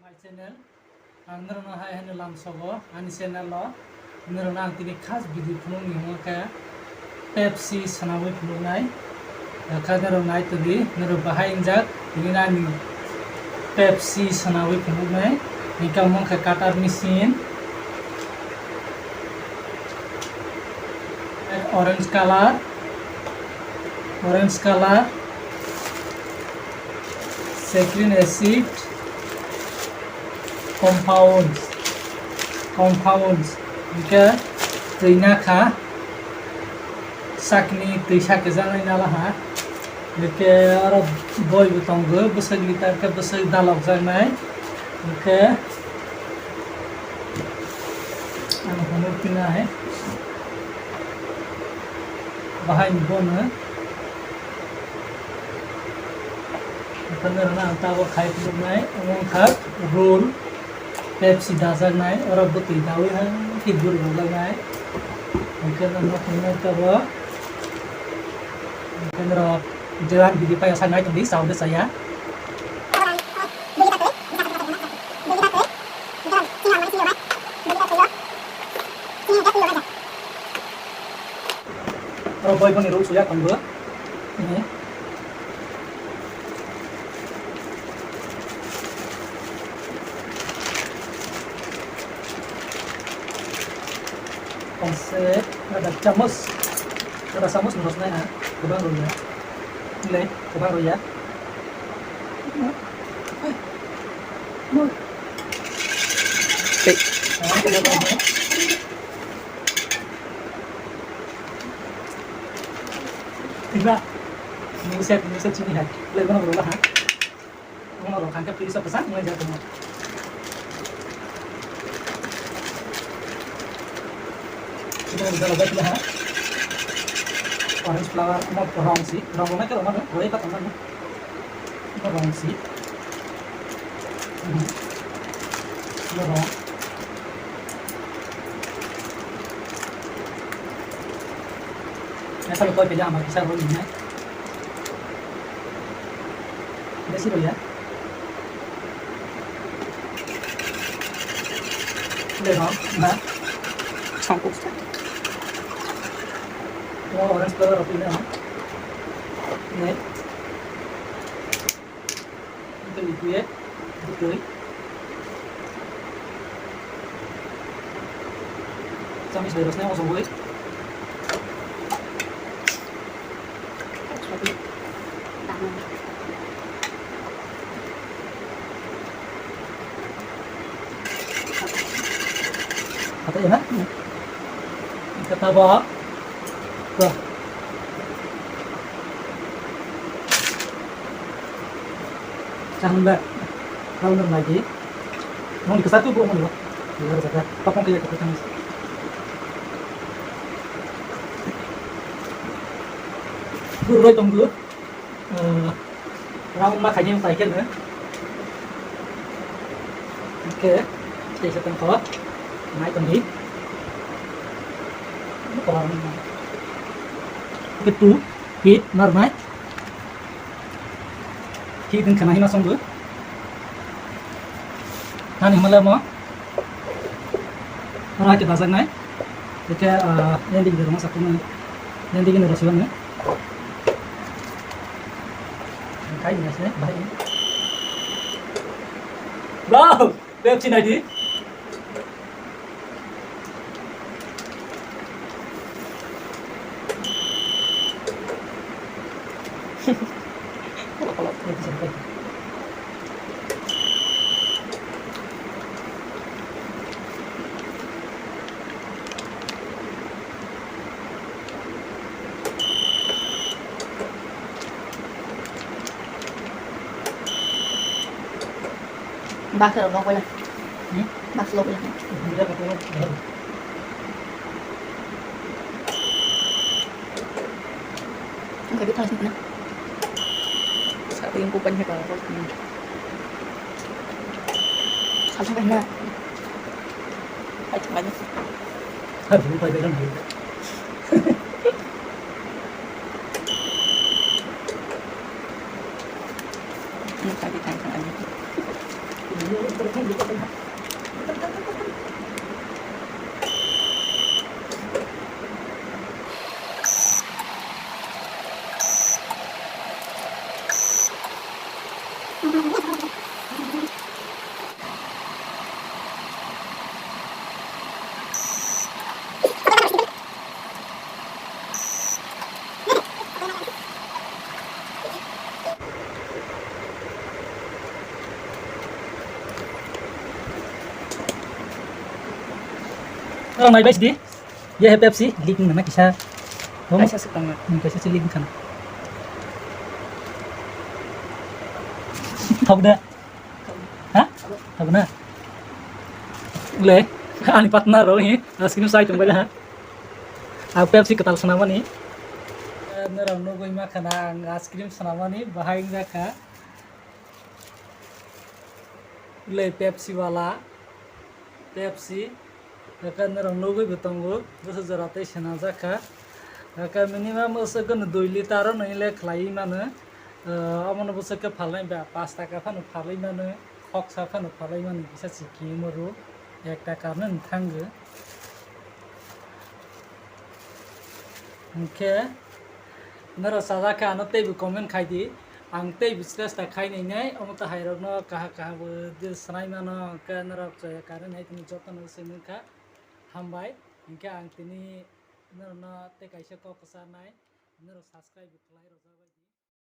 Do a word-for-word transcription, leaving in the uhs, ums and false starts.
My channel, ang norokno hai hwnwi lamsogo ani channel o. Norokno ang tini khas video phunukni hwnwi khe Pepsi swnawi phunuknai. Khe norok nai tongdi, norok bahai wngjak tini ani Pepsi swnawi phunuknai. Hwnkhe omo wngkha cutter machine. Orange color, orange color, saccharine acid, compounds, compounds, hwnkhe twi nakha, sakni twi sakhe janai nala ha. Hwnkhe oro boi bo tongo, bwswk litre khe bwswk dalokjaknai. Hwnkhe ang hwnwi phinai bahai ni bono. Hwnkhe norokno ang tabuk khai phunuknai, omo wngkha roll. Pepsi dajaknai, oro bwtwi daui hai khe guri rwjaknai. Hwnkhe norokno phunuknai tabuk. Hwnkhe norok jewang bidi paiya sanai tongdi, chao de chaya. Oro boi boni rw suya tongo. Ini. Konsep ada chamus. Ada chamus rosnai ha. Kubang rw ya. Ini, kubang rw ya. Tei. Tiba. Muset, muset sini hai. Lagi mana berubah ha? Mana orang kantor tulis apa sah? Mulai jatuh. Kita bisa lagi lah. Orange flower, mau rong sih, rong mana ke rong mana? Boleh apa teman? Ito rong si. Mhm. Ito rong. Ito luto pili ama kisa rong ini. Besi rong ya. Ito rong, ba? Sangkuk. Oh, orange color rong ini. Ini. Tei twi, twi. Chami sai rosnai o sogwi. Hatai na? Kata ba. Wah. Chahang ba. Kau nang lagi. Moni kesatu bu moni. Luar biasa. Papang kaya kita chahang. Guru roi tong guru. Eh, rang ma khaini pai khe no. Oke, tei sa tong kho. Mai tong di. Ko rang ma. Ke tu, pit, nar mai. Ki din khana hima song bu. Nani himala mo. Ora ke bazar nai. Oke, eh, ending de rumah satu nai. Ending ini rasulan nai. Kai ini sih, baik. Wow, Pepsi nai di. Baksa rok lok bai la. Hmm? Baksa lok bai la. Ang kadi thang sini na. Sa ko yung kupan niya ka ko. Sa sa na. Ay, sa na. Sa sa na. Ang kadi thang thang ani. Norok naibai sidi. Ye he Pepsi, leak wngna kisa. Kaisa swk tongma. Hmm, kaisa se leak wngkha. Thok de. Ha? Thok na. Le, ani partner ro hi, ice cream sai tongbai ha. A Pepsi kwtal swnamani. Norok nugui ma khana ang ice cream swnamani bahai wngjakha. Le Pepsi wala, Pepsi, aka norok nugui bo tongo, bwswk jora tei swnajak kha. Aka minimum bwswk no dui litre no ile khlaiwi mano. Ah, omono bwswk khe phalnai ba, pash taka phano phalwi mano, khoksa phano phalwi mano, kisa chikimo rw, ek taka no thango. Hinkhe norok chajak khe ano teibo comment khai di. Ang teibo chesta khai nainai, omo tahairokno kaha kaha bo swnaimano, hwnkhe norok chaya karwi nai tini jotono swngwi kha. Hambai, hinkhe ang tini norokno tei kaisa kok kwcharnai, norok subscribe bo khlai rwjago.